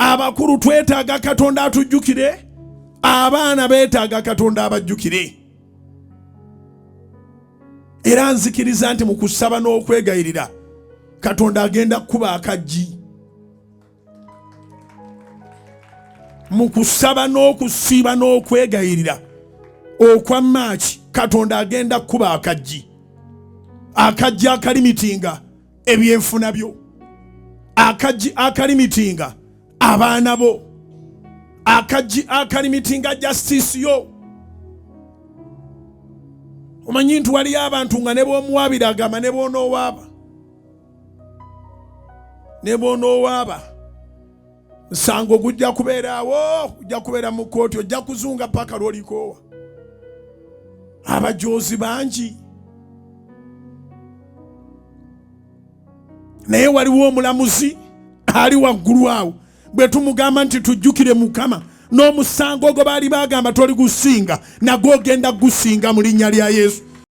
Abakulu twetaaga Katonda atujjukire, abaana beetaaga Katonda abajjukire. Era nzikiriza nti mu kusaba n'okwegayirira Katonda agenda kukuba akaggi. Mu kusaba n'okusiiba n'okwegayirira okwa Maaki, Katonda agenda kukuba akaggi, akaggi akalimitinga ebyenfuna byo, akaggi akalimitinga abaana bo, akaggi akalimitinga justice yo. Omanyi nti waliyo abantu nga ne bw'omuwaabira agamba ne bw'onoowaaba, ne bw'onoowaaba nsango gujja kubeeraawo, ojja kubeera mu kkooti, ojja kuzunga paka lw'olikoowa. Abajoozi bangi, naye waliwo omulamuzi ali waggulu awo bwe tumugamba nti tujjukire Mukama, n'omusango ogwo baali bagamba toli gusinga, nagwo ogenda gusinga mu linnya lya Yesu.